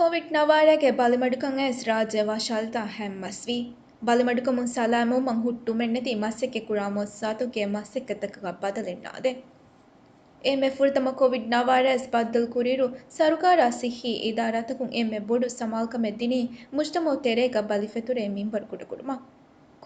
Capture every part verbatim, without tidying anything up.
ކޮވިޑް ނަވާރަގެ ބަލިމަޑުކަން އައިސް ރާއްޖެ ވަށާލިތާ ހަތް މަސްވީ. ބަލިމަޑުކަމުން ސަލާމަތްވުމަށް ހުއްޓުމެއްނެތި މަސައްކަތް ކުރާ މުއައްސަސާތަކުގެ މަސައްކަތްތަކަކަށް ބަދަލެއް ނާދޭ. އެންމެ ފުރަތަމަ ކޮވިޑް ނަވާރަ އައިސް ބައްދަލު ކުރިއިރު، ސަރުކާރާ ސިއްހީ އިދާރާތަކުން އެންމެ ބޮޑު ސަމާލުކަމެއް ދިނީ މުޖްތަމައު ތެރޭގަ ބަލި ފެތުރޭ މިންވަރު ކުޑަކުރުމަށް.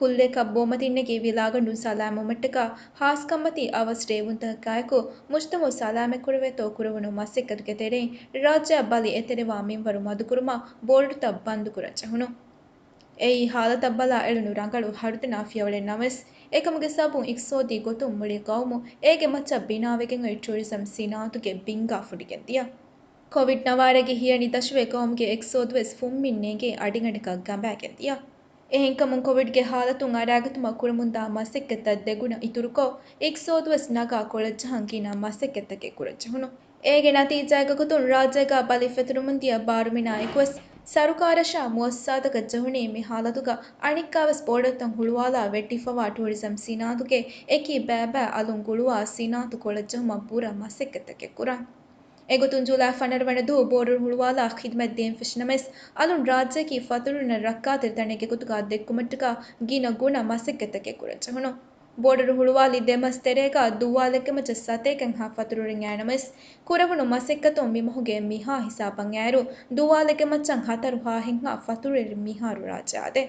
ކުއްލިއަކަށް ބޯމަތިންނެގި ވިލާގަނޑު ސަލާމަތްވުމަށްޓަކާ ހާސްކަންމަތީ އަވަސް ރޭވުންތަކަކާއެކު، މުޖްތަމައު ސަލާމަތްކުރެވޭތޯ ކުރެވުނު މަސައްކަތުގެ ތެރެއިން ރާއްޖެއަށް ބަލި އެތެރެވާ މިންވަރު މަދުކުރުމަށް ބޯޑުތައް ބަންދުކުރަން ޖެހުނު. އެއީ ހާލަތަށް ބަލާ އެޅުނު ރަނގަޅު ހަރުދަނާ ފިޔަވަޅެއް ނަމަވެސް، އެކަމުގެ ސަބަބުން އިޤްތިޞާދީ ގޮތުން މުޅި ޤައުމު އޭގެ މައްޗަށް ބިނާވެގެން އޮތް ޓޫރިޒަމް ސިނާއަތުގެ ބިންގާ ފުނޑިގެން ދިޔަ. ކޮވިޑް ނަވާރަގެ ހިޔަނި ދަށުވެ ޤައުމުގެ އިޤްތިޞާދުވެސް ފުންމިން ނޭނގޭ އަޑިގަނޑަކަށް ގަނބާގެން ދިޔަ. އެހެންކަމުން ކޮވިޑްގެ ހާލަތުން އަރާގަތުމަށް ކުރަމުންދާ މަސައްކަތްތައް ދެގުނަ އިތުރުކޮށް، އިޤްތިޞާދުވެސް ނަގާ ކޮޅަށްޖަހަން ގިނަ މަސައްކަތްތަކެއް ކުރަންޖެހުނު. އޭގެ ނަތީޖާއެއްގޮތުން ރާއްޖޭގަ ބަލި ފެތުރުމުން ދިޔަ ބާރުމިނާއެކުވެސް، ސަރުކާރަށާ މުއައްސަސާތަކަށް ޖެހުނީ މި ހާލަތުގަ އަނެއްކާވެސް ބޯޑަތައް ހުޅުވާލާ ވެއްޓިފަވާ ޓޫރިޒަމް ސިނާއަތުގެ އެކި ބައިބައި އަލުން ގުޅުވާ ސިނާއަތު ކޮޅަށްޖެހުމަށް ބުރަ މަސައްކަތްތަކެއް ކުރަން. އެގޮތުން ޖުލައި ފަނަރަ ވަނަ ދުވަހު ބޯޑަރު ހުޅުވާލާ ޚިދުމަތް ދޭން ފެށި ނަމަވެސް، އަލުން ރާއްޖެއަކީ ފަތުރުވެރިންނަށް ރައްކާތެރި ތަނެއްގެ ގޮތުގަ ދެއްކުމަށްޓަކާ ގިނަ ގުނަ މަސައްކަތްތަކެއް ކުރަން ޖެހުނު. ބޯޑަރު ހުޅުވާލި ދެ މަސް ތެރޭގަ ދުވާލެއްގެ މައްޗަށް ސަތޭކަ ހާ ފަތުރުވެރިން އައި ނަމަވެސް، ކުރެވުނު މަސައްކަތުން މި މަހުގެ މިހާ ހިސާބަށް އައިއިރު، ދުވާލެއްގެ މައްޗަށް ހަތަރު ހާހެއްހާ ފަތުރުވެރިން މިހާރު ރާއްޖެ އާދޭ.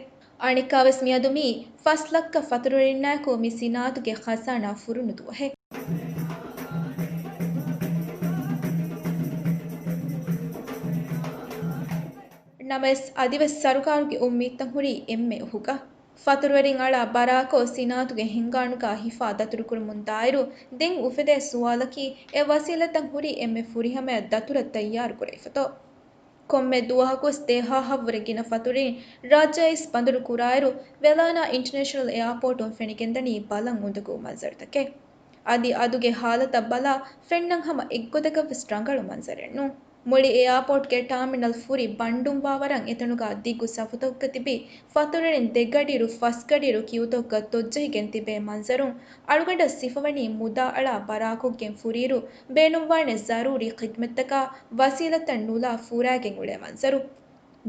އަނެއްކާވެސް މިއަދު މިއީ ފަސް ލައްކަ ފަތުރުވެރިންނާއެކު މި ސިނާއަތުގެ ޚަޒާނާ ފުރުނު ދުވަހެއް. ނަމަވެސް، އަދިވެސް ސަރުކާރުގެ އުއްމީދުތައް ހުރީ އެންމެ އުހުގަ. ފަތުރުވެރިން އަޅާ ބަރާކޮށް ސިނާއަތުގެ ހިންގާނުގަ ހިފާ ދަތުރުކުރަމުން ދާއިރު، ދެން އުފެދޭ ސުވާލަކީ، އެ ވަސީލަތްތައް ހުރީ އެންމެ ފުރިހަމަޔަށް ދަތުރަށް ތައްޔާރު ކުރެވިފަތޯ؟ ކޮންމެ ދުވަހަކުވެސް ދެހާހަށްވުރެ ގިނަ ފަތުރުވެރިން ރާއްޖެ އައިސް ބަނދުރު ކުރާއިރު، ވެލާނާ އިންޓަރނޭޝަނަލް އެއާޕޯޓުން ފެނިގެންދަނީ ބަލަން އުނދަގޫ މަންޒަރުތަކެއް. އަދި އަދުގެ ހާލަތަށް ބަލާ، ފެންނަން ހަމަ އެއްގޮތަކަށްވެސް ރަނގަޅު މަންޒަރެއް ނޫން. މުޅި އެއާޕޯޓްގެ ޓާމިނަލް ފުރި ބަންޑުންވާ ވަރަށް އެތަނުގަ ދިގު ސަފުތަކުގަ ތިބި ފަތުރުވެރިން ދެގަޑިއިރު ފަސްގަޑިއިރު ކިއުތަކުގަ ތޮއްޖެހިގެން ތިބޭ މަންޒަރުން އަޅުގަނޑަށް ސިފަވަނީ މުދާ އަޅާ ބަރާކޮށްގެން ފުރިއިރު ބޭނުންވާނެ ޒަރޫރީ ޚިދްމަތްތަކާ ވަސީލަތްތައް ނުލާ ފޫރާގެން އުޅޭ މަންޒަރު.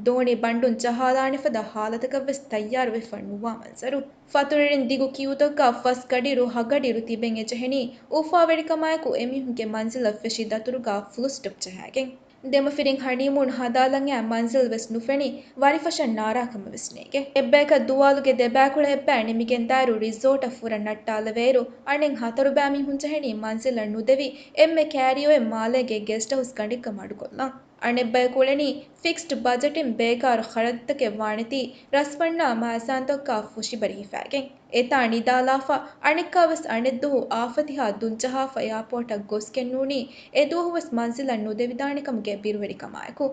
ދޯނި ބަންޑުން ޖަހާލާނެ ފަދަ ހާލަތަކަށްވެސް ތައްޔާރުވެފަ ނުވާ މަންޒަރު. ފަތުރުވެރިން ދިގު ކިއުތަކުގަ ފަސް ގަޑިއިރު ހަ ގަޑިއިރު ތިބެން އެޖެހެނީ އުފާވެރިކަމާއެކު އެމީހުންގެ މަންޒިލަށް ފެށި ދަތުރުގަ ފުލް ސްޓޮޕް ޖަހާގެން. ދެމަފިރިން ހަނީމޫން ހަދާލަން އައި މަންޒިލް ވެސް ނުފެނި ވަރިފަށަށް ނާރާ ކަމަށް ވެސް ނޭނގެ. އެއްބަޔަކަށް ދުވާލުގެ ދެބައިކުޅަ އެއްބަޔަށް ނިމިގެންދާއިރު ރިސޯޓަށް ފުރަށް ނައްޓާލެވޭއިރު އަނެއް ހަތަރު ބައި މީހުން ޖެހެނީ މަންޒިލަށް ނުދެވި އެންމެ ކައިރިއޮއެއް މާލޭގެ ގެސްޓް ހައުސް ގަނޑެއްގަ މަޑުކޮށްލަން. އަނެއްބަޔަކު އުޅެނީ ފިކްސްޑް ބަޖެޓިން ބޭކާރު ޚަރަދުތަކެއް ވާނެތީ ރަސްބަންނާ މައިޒާންތަކާ ފުށިބަރި ހިފާގެން. އެތާ ނިދާލާފަ އަނެއްކާވެސް އަނެއްދުވަހު އާފަތިހާ ދުންޖަހާފަ އެއާޕޯޓަށް ގޮސްގެން ނޫނީ އެދުވަހުވެސް މަންޒިލަށް ނުދެވިދާނެ ކަމުގެ ބިރުވެރިކަމާއެކު.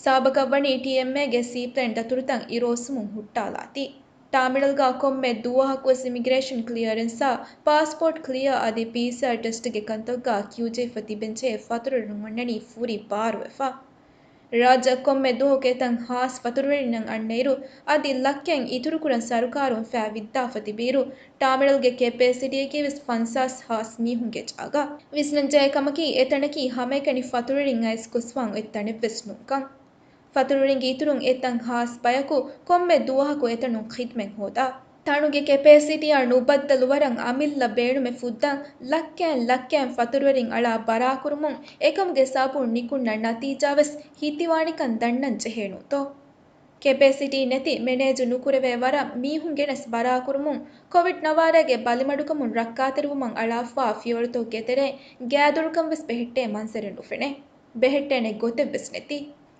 ސަބަބަކަށް ވަނީ ޓީއެމްއޭގެ ސީޕްލޭން ދަތުރުތައް އިރޯސުމުން ހުއްޓާލާތީ. ޓާމިނަލްގަ ކޮންމެ ދުވަހަކުވެސް އިމިގްރޭޝަން ކްލިއަރެންސާ، ޕާސްޕޯޓް ކްލިއަރ އަދި ޕީސީއާރް ޓެސްޓްގެ ކަންތައްގަ ކިއުޖެހިފަ ތިބެންޖެހޭ ފަތުރުވެރިން އޮންނަނީ ފުރި ބާރުވެފަ. ރާއްޖެއަށް ކޮންމެ ދުވަހަކު އެތަން ހާސް ފަތުރުވެރިންނަށް އަންނައިރު، އަދި ލައްކައިން އިތުރުކުރަން ސަރުކާރުން ފައި ވިއްދާފަ ތިބިއިރު، ޓާމިނަލްގެ ކެޕޭސިޓީއަކީވެސް ފަންސާސް ހާސް މީހުންގެ ޖާގަ. ވިސްނަންޖެހޭ ކަމަކީ، އެތަނަކީ ހަމައެކަނި ފަތުރުވެރިން އައިސް ގޮސްފަ އޮތް ތަނެއްވެސް ނޫންކަން. ފަތުރުވެރިންގެ އިތުރުން އެތަން ހާސް ބަޔަކު ކޮންމެ ދުވަހަކު އެތަނުން ޚިދްމަތް ހޯދާ. ތަނުގެ ކެޕޭސިޓީއާ ނުބައްދަލުވަރަށް އަމިއްލަ ބޭނުމެއް ފުއްދަން ލައްކައިން ލައްކައިން ފަތުރުވެރިން އަޅާ ބަރާކުރުމުން އެކަމުގެ ސަބަބުން ނިކުންނަ ނަތީޖާވެސް ހިތިވާނެކަން ދަންނަން ޖެހޭނޫތޯ؟ ކެޕޭސިޓީ ނެތި މެނޭޖު ނުކުރެވޭ ވަރަށް މީހުން ގެނެސް ބަރާކުރުމުން ކޮވިޑް ނަވާރަގެ ބަލިމަޑުކަމުން ރައްކާތެރިވުމަށް އަޅާފާ ފިޔަވަޅުތަކުގެ ތެރެއިން ގާތްދޮރުކަން ވެސް ބެހެއްޓޭ މަންޒަރެއް ނުފެނޭ. ބެހެއްޓޭނެ ގޮތެއް ވެސް ނެތި.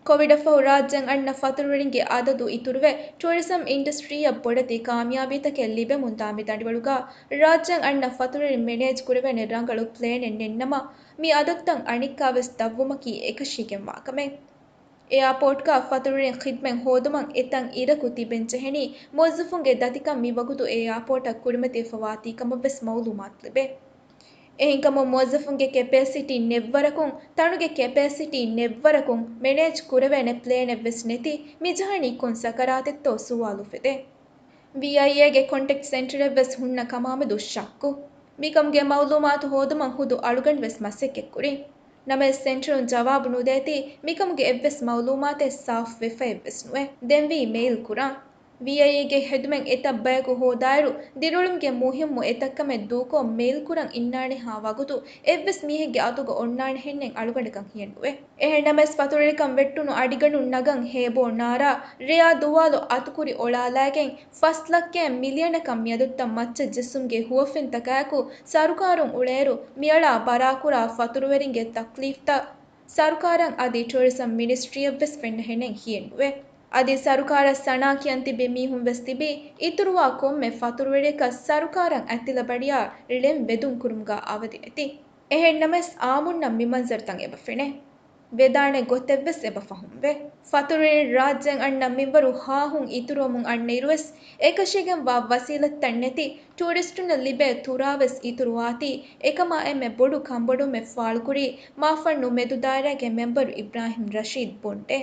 ކޮވިޑަށްފަހު ރާއްޖެއަށް އަންނަ ފަތުރުވެރިންގެ އަދަދު އިތުރުވެ، ޓޫރިޒަމް އިންޑަސްޓްރީއަށް ބޮޑެތި ކާމިޔާބީތަކެއް ލިބެމުންދާ މި ދަނޑިވަޅުގަ ރާއްޖެއަށް އަންނަ ފަތުރުވެރިން މެނޭޖް ކުރެވޭނެ ރަނގަޅު ޕްލޭނެއް ނެތްނަމަ، މި އަދަދުތައް އަނެއްކާވެސް ދަށްވުމަކީ އެކަށީގެންވާ ކަމެއް. އެއާޕޯޓްގަ ފަތުރުވެރިން ޚިދްމަތް ހޯދުމަށް އެތަން އިރަކު ތިބެން ޖެހެނީ މުވައްޒަފުންގެ ދަތިކަން މިވަގުތު އެއާޕޯޓަށް ކުރިމަތިވެފަވާތީ ކަމަށްވެސް މައުލޫމާތު ލިބޭ. އެހެންކަމުން މުވައްޒަފުންގެ ކެޕޭސިޓީ ނެތްވަރަކުން، ތަނުގެ ކެޕޭސިޓީ ނެތްވަރަކުން މެނޭޖް ކުރެވޭނެ ޕްލޭނެއްވެސް ނެތި މި ޖަހަނީ ކޮން ސަކަރާތެއްތޯ ސުވާލު އުފެދޭ. ވީއައިއޭގެ ކޮންޓެކްޓް ސެންޓަރެއްވެސް ހުންނަ ކަމާމެދު ޝައްކު. މިކަމުގެ މައުލޫމާތު ހޯދުމަށް ހުދު އަޅުގަނޑުވެސް މަސައްކަތްކުރި. ނަމަވެސް ސެންޓަރުން ޖަވާބު ނުދޭތީ މިކަމުގެ އެއްވެސް މައުލޫމާތެއް ސާފުވެފައެއްވެސް ނުވޭ. ދެންވީ މެއިލް ކުރާ. ވީއައިއީގެ ހެދުމެއް އެތައް ބަޔަކު ހޯދާއިރު، ދިރިއުޅުމުގެ މުހިއްމު އެތައްކަމެއް ދޫކޮށް މެއިލް ކުރަން އިންނާނެހާ ވަގުތު އެއްވެސް މީހެއްގެ އަތުގަ އޮންނާނެހެންނެއް އަޅުގަނޑަކަށް ހިޔެއްނުވޭ. އެހެންނަމަވެސް، ފަތުރުވެރިކަން ވެއްޓުނު އަޑިގަނޑުން ނަގަން ހޭބޯ ނާރާ، ރެޔާ ދުވާލު އަތުކުރި އޮޅާލައިގެން، ފަސް ލައްކައިން މިލިއަނަކަށް މިއަދުތައް މައްޗަށް ޖެއްސުމުގެ ހުވަފެންތަކާއެކު، ސަރުކާރުން އުޅޭއިރު، މިއަޅާ ބަރާކުރާ ފަތުރުވެރިންގެ ތަކްލީފްތައް ސަރުކާރަށް އަދި ޓޫރިޒަމް މިނިސްޓްރީއަށްވެސް ފެންނަހެނެއް ހިޔެއްނުވޭ. އަދި ސަރުކާރަށް ސަނާ ކިޔަން ތިބި މީހުން ވެސް ތިބީ، އިތުރުވާ ކޮންމެ ފަތުރުވެރިޔަކަށް ސަރުކާރަށް އަތްތިލަ ބަޑިޔާ ޅެން ވެދުން ކުރުމުގަ އަވަދި ނެތި. އެހެންނަމަވެސް، އާއްމުންނަށް މި މަންޒަރުތައް އެބަ ފެނޭ. ވެދާނެ ގޮތެއްވެސް އެބަ ފަހުމްވޭ. ފަތުރުވެރިން ރާއްޖެއަށް އަންނަ މިންވަރު ހާހުން އިތުރުވަމުން އަންނައިރުވެސް، އެކަށީގެންވާ ވަސީލަތްތައް ނެތި ޓޫރިސްޓުންނަށް ލިބޭ ތުރާވެސް އިތުރުވާތީ، އެކަމާ އެންމެ ބޮޑު ކަންބޮޑުވުމެއް ފާޅުކުރީ، މާފަންނު މެދު ދާއިރާގެ މެމްބަރު އިބްރާހިމް ރަޝީދު ބޮންޑޭ.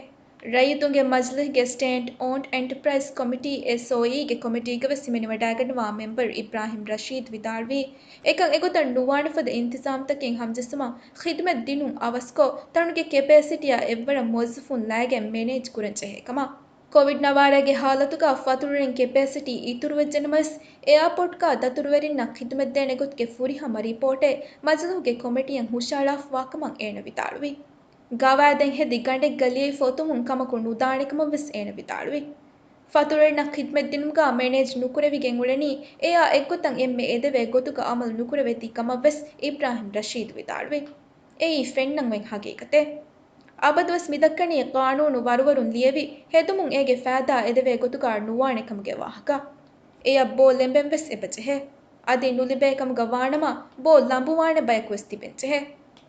ރައްޔިތުންގެ މަޖިލިހުގެ ސްޓޭންޑް އޯންޑް އެންޓަޕްރައިޒް ކޮމިޓީ، އެސްއޯއީ، ގެ ކޮމިޓީގަވެސް ހިމެނިވަޑައިގަންނަވާ މެމްބަރު އިބްރާހިމް ރަޝީދު ވިދާޅުވީ، އެކަން އެގޮތަށް ނުވާނެފަދަ އިންތިޒާމްތަކެއް ހަމަޖެއްސުމަށް ޚިދުމަތް ދިނުން އަވަސްކޮށް، ތަނުގެ ކެޕޭސިޓީއާ އެއްވަރަށް މުވައްޒަފުން ލައިގެން މެނޭޖް ކުރަން ޖެހޭ ކަމަށް. ކޮވިޑް ނަވާރައިގެ ހާލަތުގަ ފަތުރުވެރިން ކެޕޭސިޓީ އިތުރުވެއްޖެނަމަވެސް، އެއާޕޯޓްގަ ދަތުރުވެރިންނަށް ޚިދުމަތްދޭނެ ގޮތުގެ ފުރިހަމަ ރިޕޯޓެއް މަޖިލިހުގެ ކޮމިޓީއަށް ހުށަހަޅާފަވާ ކަމަށް އޭނަ ވިދާޅުވި. ގަވާއިދެއް ހެދި ގަނޑެއްގަ ލިޔެފަ އޮތުމުން ކަމަކު ނުދާނެ ކަމަށް ވެސް އޭނަ ވިދާޅުވި. ފަތުރުވެރިންނަށް ޚިދުމަތް ދިނުމުގަ މެނޭޖް ނުކުރެވިގެން އުޅެނީ، އެއާ އެއްގޮތަށް އެންމެ އެދެވޭ ގޮތުގަ އަމަލު ނުކުރެވޭތީ ކަމަށް ވެސް އިބްރާހިމް ރަޝީދު ވިދާޅުވި. އެއީ ފެންނަން އޮތް ހަގީގަތެއް. އަބަދުވެސް މިދައްކަނީ ޤާނޫނު ވަރުވަރުން ލިޔެވި، ހެދުމުން އޭގެ ފައިދާ އެދެވޭ ގޮތުގަ ނުވާނެ ކަމުގެ ވާހަކަ. އެޔަށް ބޯ ލެނބެން ވެސް އެބަޖެހޭ. އަދި ނުލިބޭ ކަމުގަ ވާނަމަ، ބޯ ލަނބުވާނެ ބަޔަކު ވެސް ތިބެން ޖެހޭ.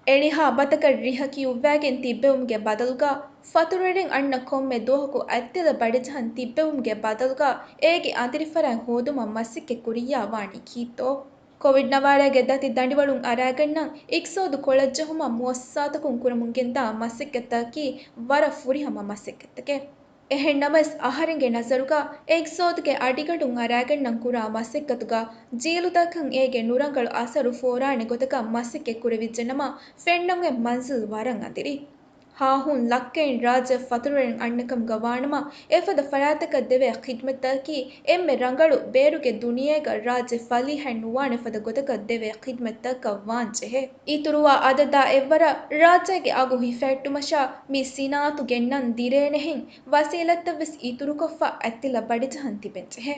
އެޅިހާ ބަތަކަށް ރިހަ ކިޔުއްވައިގެން ތިއްބެވުމުގެ ބަދަލުގަ، ފަތުރުވެރިން އަންނަ ކޮންމެ ދުވަހަކު އަތްތިލަ ބަޑިޖަހަން ތިއްބެވުމުގެ ބަދަލުގަ، އޭގެ އަނދިރިފަރާތް ހޯދުމަށް މަސައްކަތް ކުރިއްޔާ ވާނީ ކީއްތޯ؟ ކޮވިޑް ނަވާރައިގެ ދަތި ދަނޑިވަޅުން އަރާގަންނަން އިޤްތިޞާދު ކޮޅަށްޖެހުމަށް މުއައްސަސާތަކުން ކުރަމުން ގެންދާ މަސައްކަތްތަކަކީ ވަރަށް ފުރިހަމަ މަސައްކަތްތަކެއް. އެހެންނަމަވެސް، އަހަރެންގެ ނަޒަރުގަ އިޤްތިޞާދުގެ އަޑިގަނޑުން އަރާގަންނަން ކުރާ މަސައްކަތުގަ ޖީލުތަކަށް އޭގެ ނުރަނގަޅު އަސަރު ފޯރާނެ ގޮތަކަށް މަސައްކަތް ކުރެވިއްޖެނަމަ، ފެންނަން އޮތް މަންޒިލް ވަރަށް އަނދިރި. ހާހުން ލައްކައިން ރާއްޖެ ފަތުރުވެރިން އަންނަކަމުގަ ވާނަމަ، އެފަދަ ފަރާތަކަށް ދެވޭ ޚިދުމަތްތަކަކީ އެންމެ ރަނގަޅު ބޭރުގެ ދުނިޔޭގަ ރާއްޖެ ފަލީހައެއް ނުވާނެ ފަދަ ގޮތަކަށް ދެވޭ ޚިދުމަތްތަކަކަށް ވާން ޖެހޭ. އިތުރުވާ އަދަދާ އެއްވަރަށް ރާއްޖޭގެ އަގު ހިފަހެއްޓުމަށާ މި ސިނާއަތު ގެންނަން ދިރޭނެހެން ވަސީލަތްތައް ވެސް އިތުރުކޮށްފަ އަތްތިލަ ބަޑިޖަހަން ތިބެން ޖެހޭ.